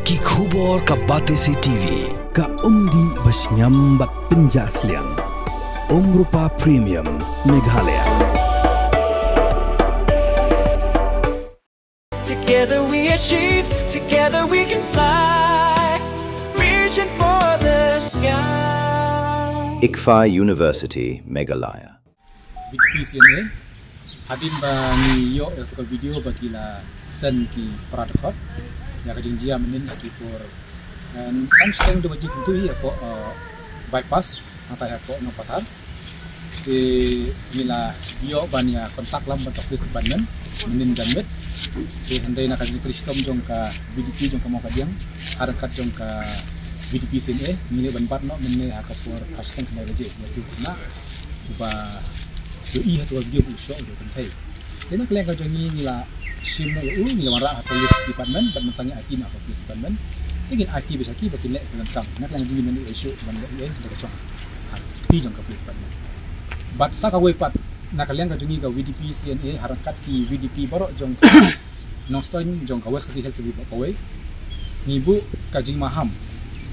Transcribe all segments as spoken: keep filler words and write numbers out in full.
Ki khubor ka Batesi T V. Ka umdih ba shngiam bad pynjah sliang. Umrupa Premium Meghalaya. Together we achieve, together we can fly. Reaching for the sky. ICFAI University, Meghalaya. VDP CNA, hadien ba ngi ïoh ïa ka video ba ki la send ki para dkhot ïa ka jingjia mynnin ha ki por, eh, san shiteng dei ba jik tu ïa ko, eh, bypass, nangta ïa ko Nongpathar. Te ngi la ïoh ban ïa contact lang bad ka police department mynnin janmiet. Te hynrei na ka jingtrei shitom jong ka VDP jong ka Mawkadiang, ha ryngkat jong ka VDP CNA, ngi leh ban bat noh mynne ha ka por ha shiteng khyndai baje, ïa tu khynnah uba ïohi ha tu ka video u shoh u kynthei. Te na ka liang ka jong ngi, ngi la shim noh ïa u, ngi la wanrah ha police department, bad mynta ngi aiti noh ha police department. Te ngin aiti beit sha ki ba kin leh ka donkam. Na ka liang jong ngi mynne ïa shu ban leh ïa ka jong ha kti jong ka police department. Bad sa kawei pat, na ka liang ka jong ngi ka VDP CNA ha ryngkat ki VDP baroh jong ka Nongstoiñ jong ka West Khasi Hills District ba kawei, ngi buh ka jingmaham.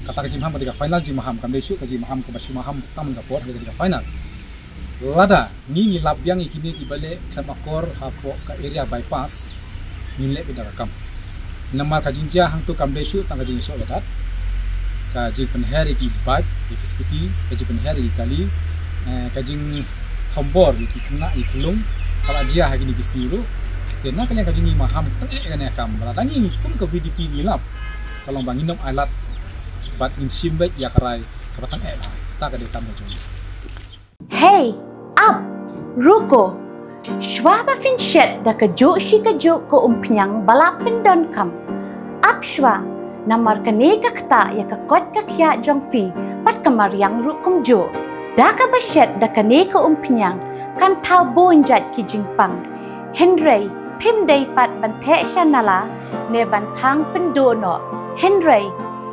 Kata ka jingmaham ka dei ka final jingmaham, kam dei shuh ka jingmaham kaba shu maham tang mynta ka por, ka dei ka final. Lada ngi, ngi lap biang ïa kine kiba leh khlem akor hapoh ka area bypass, ngin leh beit da ka kam. Namar ka jingjia hangto kam dei shuh tang ka jingshoh ïadat, ka jingpynher ïa ki bike, ïa ki scooty, ka jingpynher ïa ki kali, eh, ka jingthombor ïa ki khynnah ïa ki khyllung, ka la jia ha kine ki sngi ruh. Te na ka liang ka jong ngi maham tang eh kane ka kam, ba lada ngi kum ka VDP ngi lap, ka long ba ngin ym ailad bad ngin shim beit ïa ka rai kaba tang eh. Kata ka dei ka kam ka jong ngi. Hei, ap, ruko. Shuwa ba phin shet da kajuh shi kajuh ka umphniang ba la pyndonkam, ap shuwa, namar kane ka ktah ïa ka koit ka khiah jong phi bad ka mariang ruh kumjuh. Da kaba shet da kane ka umphniang kan thaw bun jait ki jingpang. Hynrei phim dei pat ban theh sha nala ne ban thang pynduh noh. Hynrei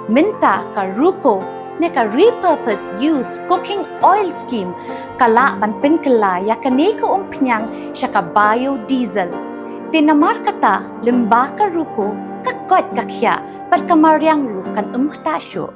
mynta ka ruko ne ka repurpose use cooking oil scheme ka lah ban pynkylla ïa kane ka umphniang sha ka biodiesel. Te namar kata, lyngba ka ruko, ka koit ka khiah bad ka mariang ruh kan ym ktah shuh.